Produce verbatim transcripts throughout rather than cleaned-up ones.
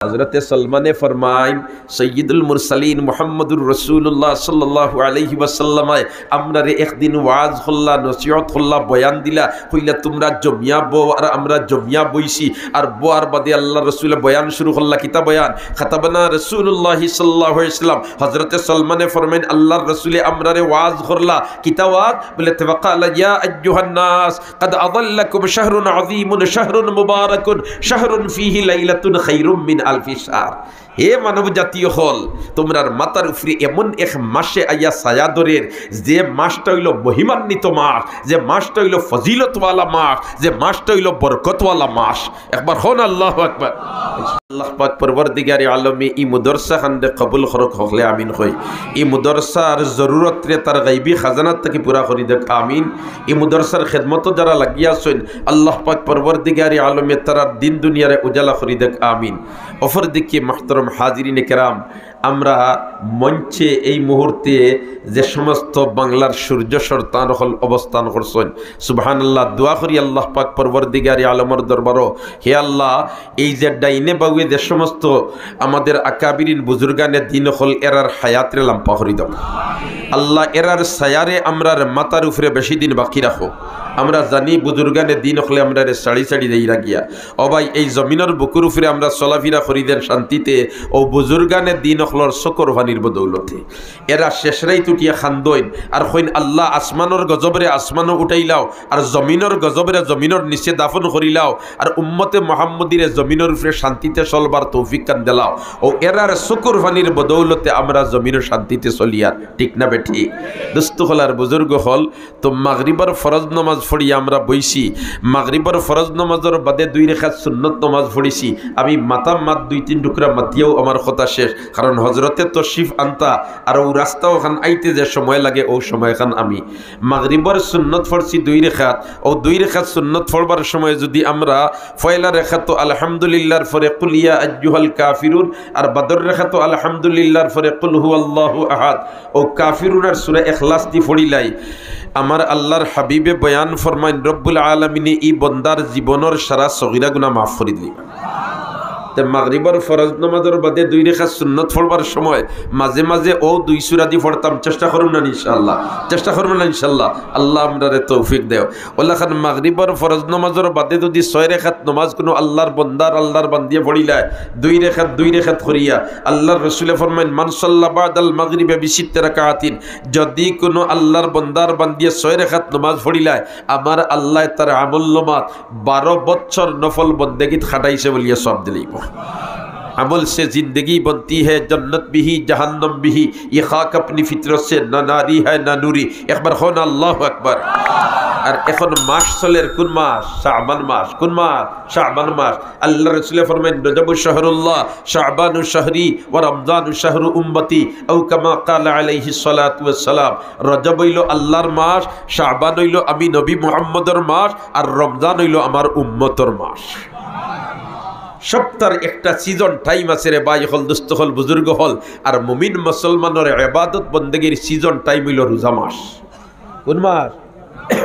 হযরতে সলমানে ফরমাইন, সৈয়দুল মুরসালিন মুহাম্মদুর রাসূলুল্লাহ সাল্লাল্লাহু আলাইহি ওয়াসাল্লামে আমরারে একদিন ওয়াজ করলা, নসিহত করলা, বয়ান দিলা, কইলা, "তুমরা জমিয়া বও," আর আমরা জমিয়া বইছি। আর বওয়ার বাদে আল্লাহর রসুলে বয়ান শুরু করলা। কিতা বয়ান? খাতাবানা রাসূলুল্লাহ সাল্লাল্লাহু আলাইহি ওয়াসাল্লাম। হযরতে সলমানে ফরমাইন, আল্লাহর রসুলে আমরারে ওয়াজ করলা। কিতা ওয়াজ? বলে, "ফাকালা ইয়া আইয়ুহান নাস, কাদ আযাল্লাকুম শাহরুন আযীমুন, শাহরুন মুবারাকুন, শাহরুন ফীহি লাইলাতুন খায়রুম মিন আলফি শাহর।" হে মানব জাতি অকল, তুমরার মাথার উপরে এমন এক মাসে আইয়া ছায়া ধরের, যে মাসটা অইলো মহিমান্বিত মাস, যে মাসটা অইলো ফজিলতওয়ালা মাস, যে মাসটা অইলো বরকতওয়ালা মাস। একবার কউন আল্লাহু আকবার। আল্লাহ পাক পরওয়ারদিগারে আলমে ই মুদরসা খানরে কবুল করউক, হকলে আমিন কই। ই মুদরসার জরুরতরে তার গাইবি খাজানাত থাকি পুরা করি দেউক, আমিন। ই মুদরসার খেদমতো যারা লাগিয়া আছইন, আল্লাহ পাক পরওয়ারদিগারে আলমে তারার দিন দুনিয়ারে উজালা করি দেউক, আমিন। অপরদিকে মুহতারাম হাজিরিনে কেরাম, আমরা মঞ্চে এই মুহূর্তে যে সমস্ত বাংলার সূর্য সন্তান অকল অবস্থান করছইন, সুবহানাল্লাহ, দোয়া করি আল্লাহ পাক পরওয়ারদিগারে আলমর দরবারো, হে আল্লাহ, এই যে ডাইনে বাউয়ে যে সমস্ত আমাদের আকাবিরিন বুজুর্গানে দিন অকল, এরার হায়াতরে লাম্বা করি দেও। আল্লাহ, এরার ছায়ারে আমরার মাথার উপরে বেশি দিন বাকি রাখো। আমরা জানি বুজুর্গানে দিন অকলে আমরারে ছাড়ি ছাড়ি যাইরা গিয়া। ও ভাই, এই জমিনর বুকুর উপরে আমরা চলাফিরা করি যেন শান্তিতে, অউ বুজুর্গানে দিন অকলর চকুর পানির বদৌলতে। এরা শেষ রাইত উঠিয়া কান্দইন আর কইন, "আল্লাহ, আসমানর গজবরে আসমানো উঠাইলাও, আর জমিনর গজবরে জমিনর নিচে দাফন করিলাও, আর উম্মতে মুহাম্মদীরে জমিনর উপরে শান্তিতে চলবার তৌফিক খান দিলাও।" অউ এরার চকুর পানির বদৌলতে আমরা জমিনো শান্তিতে চলিয়ার, ঠিক না বেঠিক? দোস্ত অকল আর বুজুর্গ অকল, তো মাগরিবর ফরজ নমাজ পড়িয়া আমরা বইছি। মাগরিবর ফরজ নমাজর বাদে দুই রেখাত সুন্নত নমাজ পড়িছি। আমি মাথা মাত দুই তিন টুকরা মাতিয়াও আমার কথা শেষ, কারণ হজরতে তশরিফ আনতা, আর অউ রাস্তা অখান আইতে যে সময় লাগে, অউ সময়খান আমি মাগরিবর সুন্নত পড়ছি দুই রেখাত, অউ দুই রেখাত সুন্নত পড়বার সময় যুদি আমরা পয়লা রেখাতো আলহামদুলিল্লাহর পরে কুল ইয়া আইয়ুহাল কাফিরুন, আর বাদর রেখাতো আলহামদুলিল্লাহর পরে কুল হুয়াল্লাহু আহাদ, অউ কাফিরুন আর সূরা ইখলাস দি পড়িলাই, আমার আল্লাহর হাবিবে বয়ান ফরমাইন, রব্বুল আলামিনে ই বন্দার জীবনর সারা সগীরা গুনাহ মাফ করি দিবা। তে মাগরিবর ফরজ নমাজর বাদে দুই রেখাত সুন্নত পড়বার সময় মাঝে মাঝে অউ দুই সূরা দি পড়তাম, চেষ্টা করমু না ইনশাআল্লাহ, চেষ্টা করমু না ইনশাআল্লাহ। আল্লাহ আমরারে তৌফিক দেও। অলাখান মাগরিবর ফরজ নমাজর বাদে যুদি ছয় রেখাত নমাজ কুনু আল্লাহর বন্দার, আল্লাহর বান্দিয়ে পড়িলায়, দুই রেখাত, দুই রেখাত করিয়া, আল্লাহর রসুলে ফরমাইন, "মান সাল্লা বাদাল মাগরিবে বিসিত্তি রাকাতিন", যুদি কুনু আল্লাহর বন্দার বান্দিয়ে ছয় রেখাত নমাজ পড়িলায়, আমার আল্লায় তার আমলনামাত বারো বছর নফল বন্দেগিত খাটাইছে বলিয়া সওয়াব দিলাইবো। عمل سے زندگی بنتی ہے، جنت بھی، جہنم بھی، یہ خاک اپنی فطرت سے، نہ ناری ہے، نہ نوری۔ একবার কউন আল্লাহু আকবার। আর এখন মাস চলের কুন মাস? শাবান মাস। কুন মাস? শাবান মাস। আল্লাহর রসুলে ফরমাইন, "রজবু শাহরুল্লাহ, শাবানু শাহরি, ওয়া রমজানু শাহরু উম্মতি", আও কামা ক্বালা আলাইহিস সালাতু ওয়াস সালাম। রজব অইলো আল্লাহর মাস, শাবান অইলো আমি নবী মুহাম্মদর মাস, আর রমজান অইলো আমার উম্মতর মাস। সপ্তাহর একটা season time আছে রে ভাই অকল, দোস্ত অকল, বুজুর্গ অকল। আর মুমিন মুসলমানর ইবাদত বন্দেগীর season time অইলো রোজা মাস। কুন মাস?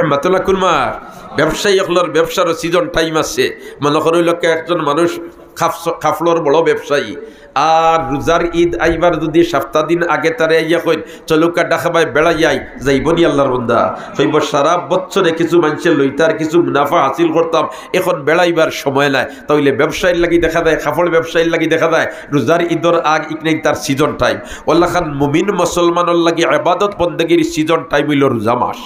মাতলা কুন মাস? ব্যবসায়ী অকলর ব্যবসারও season time আছে। মনো করো অইলো কে একজন মানুষ কাফ-, কাফড়র বড় ব্যবসায়ী, আর রোজার ঈদ আইবার যুদি সাপ্তা দিন আগে তারে আইয়া কইন, "চলউক্কা ঢাকা বায় বেড়াই আই", যাইবো নি আল্লাহর বন্দা? কইবো, "সারা বছরে কিছু মানষে লইতা আর কিছু মুনাফা হাসিল করতাম, এখন বেড়াইবার সময় নাই।" তাইলে ব্যবসায়ীর লাগি দেখা যায়, কাপড় ব্যবসায়ীর লাগি দেখা যায়, রোজার ঈদর আগ ইকনাইন তার season time। অলাখান মুমিন মুসলমানর লাগি ইবাদত বন্দেগীর season time অইলো রোজা মাস।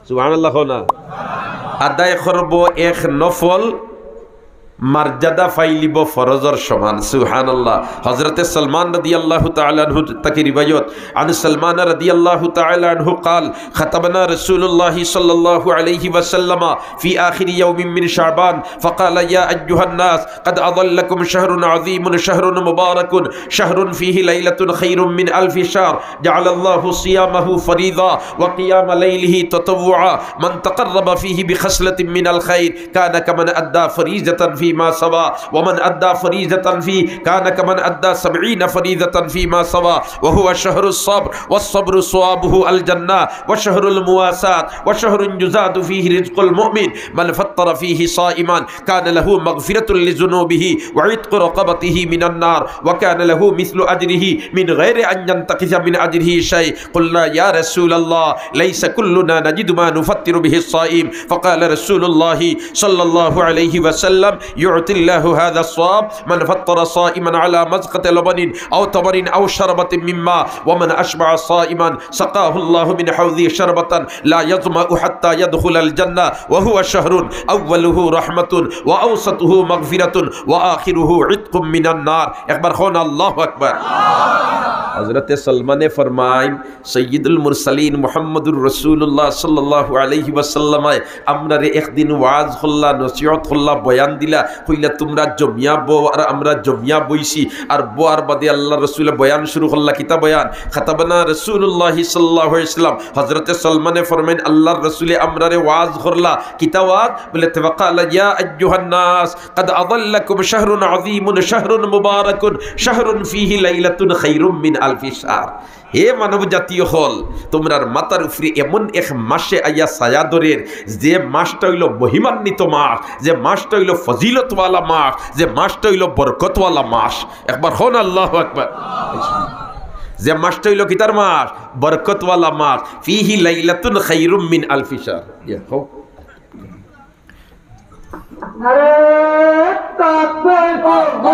সুবহানাল্লাহ কও না? আদায় করবো এক নফল, মর্যাদা পাইলিবো ফরজর সমান। সুবহানাল্লাহ। হযরতে সালমান রাদিয়াল্লাহু তাআলা আনহু থাকি রিওয়ায়াত, عن سلمان رضي الله تعالى عنه قال: خطبنا رسول الله صلى الله عليه وسلم في آخر يوم من شعبان فقال: يا أيها الناس، قد أظلكم شهر عظيم، شهر مبارك، شهر فيه ليلة خير من ألف شهر، جعل الله صيامه فريضة وقيام ليله تطوعا، من تقرب فيه بخصلة من الخير كان كمن أدى فريضة في فيما سوى، ومن أدى فريضة فيه كان كمن أدى سبعين فريضة فيما سوى، وهو شهر الصبر، والصبر ثوابه الجنة، وشهر المواساة، وشهر يزاد فيه رزق المؤمن، من فطر فيه صائما كان له مغفرة لذنوبه وعتق رقبته من النار، وكان له مثل أجره من غير أن ينتقص من أجره شيء. قلنا: يا رسول الله، ليس كلنا نجد ما نفطر به الصائم. فقال رسول الله صلى الله عليه وسلم: يعطي الله هذا الصواب من فطر صائما على مذقة لبن أو تمر أو شربة من ماء، ومن أشبع صائما سقاه الله من حوضه شربة لا يظمأ حتى يدخل الجنة، وهو شهر أوله رحمة وأوسطه مغفرة وآخره عتق من النار. একবার কউন আল্লাহু আকবার। হযরতে সলমানে ফরমাইন, সৈয়দুল মুরসালিন মুহাম্মদুর রাসূলুল্লাহ সাল্লাল্লাহু আলাইহি ওয়াসাল্লামে আমরারে একদিন ওয়াজ করলা, নসিহত করলা, বয়ান দিলা, কইলা, "তুমরা জমিয়া বও আর আমরা জমিয়া বইছি।" আর বওয়ার বাদে আল্লাহর রসুলে বয়ান শুরু করলা। কিতা বয়ান? খাতাবানা রাসূলুল্লাহ সাল্লাল্লাহু আলাইহি ওয়াসাল্লাম। হযরতে সলমানে ফরমাইন, আল্লাহর রসুলে আমরারে ওয়াজ করলা। কিতা ওয়াজ? বুলে, "ফাকালা ইয়া আইয়ুহান নাস, কাদ আযাল্লাকুম শাহরুন আযীমুন, শাহরুন মুবারাকুন, শাহরুন ফীহি লাইলাতুন খায়রুম মিন আলফি শাহর।" হে মানব জাতি অকল, তুমরার মাথার উপরে এমন এক মাসে আইয়া ছায়া ধরের, যে মাসটা অইলো মহিমান্বিত মাস, যে মাসটা অইলো ফজিলতওয়ালা মাস, যে মাসটা অইলো বরকতওয়ালা মাস। একবার কউন আল্লাহু আকবার। যে মাসটা অইলো কিতার মাস? বরকতওয়ালা মাস। ফীহি লাইলাতুন খায়রুম মিন আলফি শাহর। ইয়া, কও। নারায়ে তাকবীর, আল্লাহু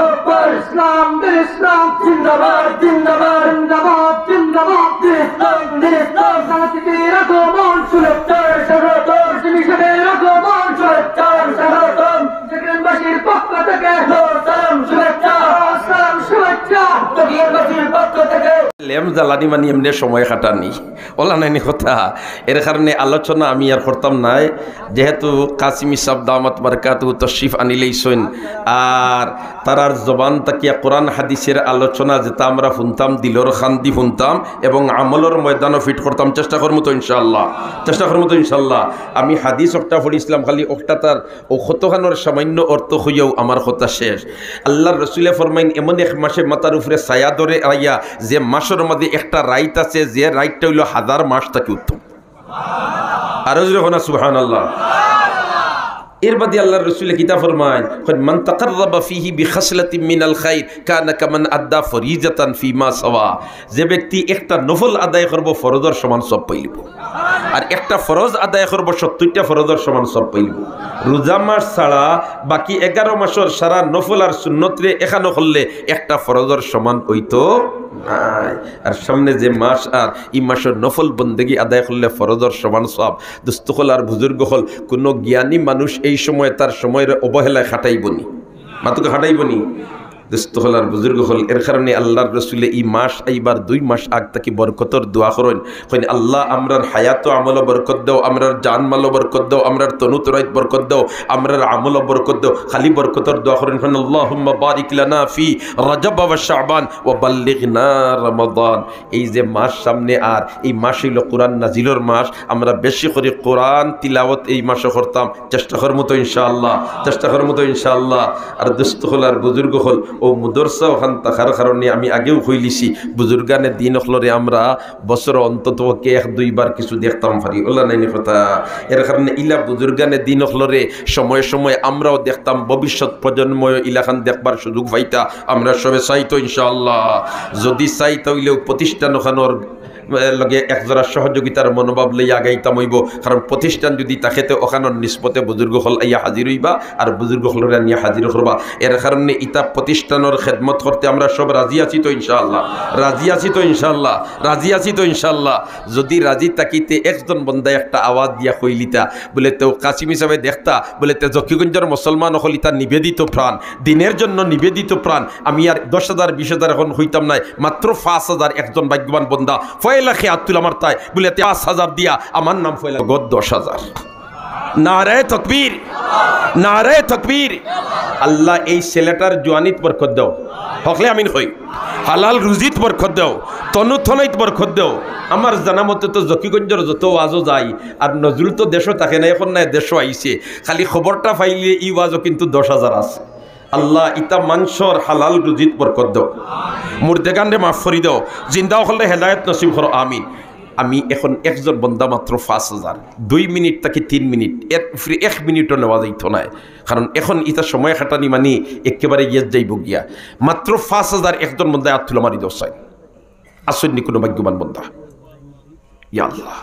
আকবার, ইসলাম দিন, ইসলাম জিন্দাবাদ, জিন্দাবাদ, জিন্দাবাদ, জিন্দাবাদ, দিন ইসলাম দিন, ইসলাম। জামাতে রাখো মন, শুভেচ্ছা স্বাগতম। জিন্দাবাদ রাখো মন, শুভেচ্ছা স্বাগতম। জাগরণবাসীর পক্ষ থেকে সালাম, শুভেচ্ছা, সালাম, শুভেচ্ছা। জাগরণবাসীর পক্ষ থেকে। লেম জ্বালানি মানে এমনে সময় কাটানি। অলা নায়নি কথা। এর কারণে আলোচনা আমি আর করতাম নায়, যেহেতু কাসিমি সাব দামাত বারকাতুহু তশরিফ আনিলাইছইন, আর তারার জবান থাকিয়া কোরআন হাদিসের আলোচনা যেটা আমরা হুনতাম, দিলর কান্দি হুনতাম এবং আমলর ময়দানও ফিট করতাম, চেষ্টা করমু তো ইনশাআল্লাহ, চেষ্টা করমু তো ইনশাআল্লাহ। আমি হাদিস একটা পড়ছিলাম, খালি একটা তার ও কতখানোর সামান্য অর্থ কইয়াউ আমার কথা শেষ। আল্লাহর রসুলে ফরমাইন, এমন এক মাসে মাথার উপরে ছায়া ধরে আইয়া, যে মাসর মাঝে একটা রাইত আছে, যে রাইতটা অইলো হাজার মাস থাকি উত্তম। আরো জোরে কউন না, সুবহানাল্লাহ। এর বাদে আল্লাহর রসুলে কিতা ফরমাইন? কইন, "মান তাকাররাবা ফীহি বিখাসলাতিন মিনাল খায়র কানা কামান আদ্দা ফরিজাতান ফীমা সাওয়া।" যে ব্যক্তি একটা নফল আদায় করবো, ফরজর সমান সওয়াব পাইলিবো। আর একটা ফরজ আদায় করবো, সত্তইরটা ফরজর সমান সওয়াব পাইলিবো। রোজা মাস ছাড়া বাকি এগারো মাসর সারা নফল আর সুন্নতরে একখানো করলে একটা ফরজর সমান অইতো নায়। আর সামনে যে মাস, আর ই মাসর নফল বন্দেগি আদায় করলে ফরজর সমান সওয়াব। দোস্ত অকল আর বুজুর্গ অকল, কুনু জ্ঞানী মানুষ এই সময় তার সময়রে অবহেলায় কাটাইবো নি? মাতুক্কা, কাটাইবো নি? দোস্ত অকল আর বুজুর্গ অকল, এর কারণে আল্লাহর রসুলে ই মাস আইবার দুই মাস আগ থাকি বরকতর দোয়া করইন। কইন, "আল্লাহ, আমরার হায়াত আমলো বরকত দেও, আমরার জান মালো বরকত দেও, আমরার তনু তরাইত বরকত দেও, আমরার আমলো বরকত দেও।" খালি বরকতর দোয়া করইন। কইন, "আল্লাহুম্মা বারিক লানা ফি রাজাব ওয়া শাবান ওয়া বাল্লিগনা রমাদান।" এই যে মাস সামনে, আর এই মাস অইলো কোরআন নাজিলর মাস, আমরা বেশি করি কোরআন তিলাওয়াত এই মাসো করতাম। চেষ্টা করমু তো ইনশাআল্লাহ, চেষ্টা করমু তো ইনশাআল্লাহ। আর দোস্ত অকল আর বুজুর্গ অকল, অউ মাদ্রাসা অখান থাকার কারণে আমি আগেউ কইলিছি, বুজুর্গানে দিন অকলরে আমরা বছরো অন্তত পক্ষে এক দুইবার কিছু দেখতাম পারি, অলা নায়নি কথা? এর কারণে ইলা বুজুর্গানে দিন অকলরে সময়ে সময়ে আমরাও দেখতাম, ভবিষ্যৎ প্রজন্মও ইলাখান দেখবার সুযোগ পাইতা। আমরা সবে চাই তো ইনশাআল্লাহ। যদি চাই, তা অইলেউ প্রতিষ্ঠান অখানর লগে একজোড়া সহযোগিতার মনোভাব লইয়া আগাইতাম অইবো, কারণ প্রতিষ্ঠান যদি থাকে, তে অখানর নিসবতে বুজুর্গ অকল আইয়া হাজির অইবা, আর বুজুর্গ অকলরে আনিয়া হাজির করবা। এর কারণে ইতা প্রতিষ্ঠানর খেদমত করতে আমরা সব রাজি আছি তো ইনশাআল্লাহ, রাজি আছি তো ইনশাআল্লাহ, রাজি আছি তো ইনশাআল্লাহ। যদি রাজি থাকি, তে একজন বন্দায় একটা আওয়াজ দিয়া কইলিতা, বুলে, "তেউ কাসিমি সাবে দেখতা", বুলে, "তে জকিগঞ্জর মুসলমান অকল ইতা নিবেদিত প্রাণ, দিনের জন্য নিবেদিত প্রাণ। আমি আর দশ হাজার, বিশ হাজার অখন কইতাম নায়, মাত্র পাঁচ হাজার, একজন ভাগ্যবান বন্দা পয়লা খেয়াত তুলা মারতায়, বুলে, তে পাঁচ হাজার দিয়া আমার নাম পয়লা নগদ দশ হাজার।" নারায়ে তকবীর, নারায়ে তকবীর। আল্লাহ, এই ছেলেটার জোয়ানিত বরকত দেও। হকলে আমিন কই। হালাল রুজিত বরকত দেও, তনু তনইত বরকত দেও। আমার জানা মতে তো জকিগঞ্জর যত ওয়াজও যাই, আর নজরুল তো দেশো থাকে না, এখন নায় দেশো আইছে, খালি খবরটা পাইলে ই ওয়াজও কিন্তু দশ হাজার আছে। আল্লাহ, ইতা মানষর হালাল রুজিত বরকত দেও, মুর্দেগানরে মাফ করি দেও, জিন্দা অকলরে হেদায়েত নসিব করো, আমিন। আমি এখন একজন বন্দা মাত্র পাঁচ হাজার, দুই মিনিট থাকি তিন মিনিট, এর উপরে এক মিনিটও নেওয়া যাইতো নায়, কারণ এখন ইতা সময় খাটানি মানি একেবারে ইয়েত যাইব গিয়া। মাত্র পাঁচ হাজার, একজন বন্দায় আত তুলা মারি দেও চাই, আসইন নি কোনো ভাগ্যবান বন্দা? ইয়া আল্লাহ।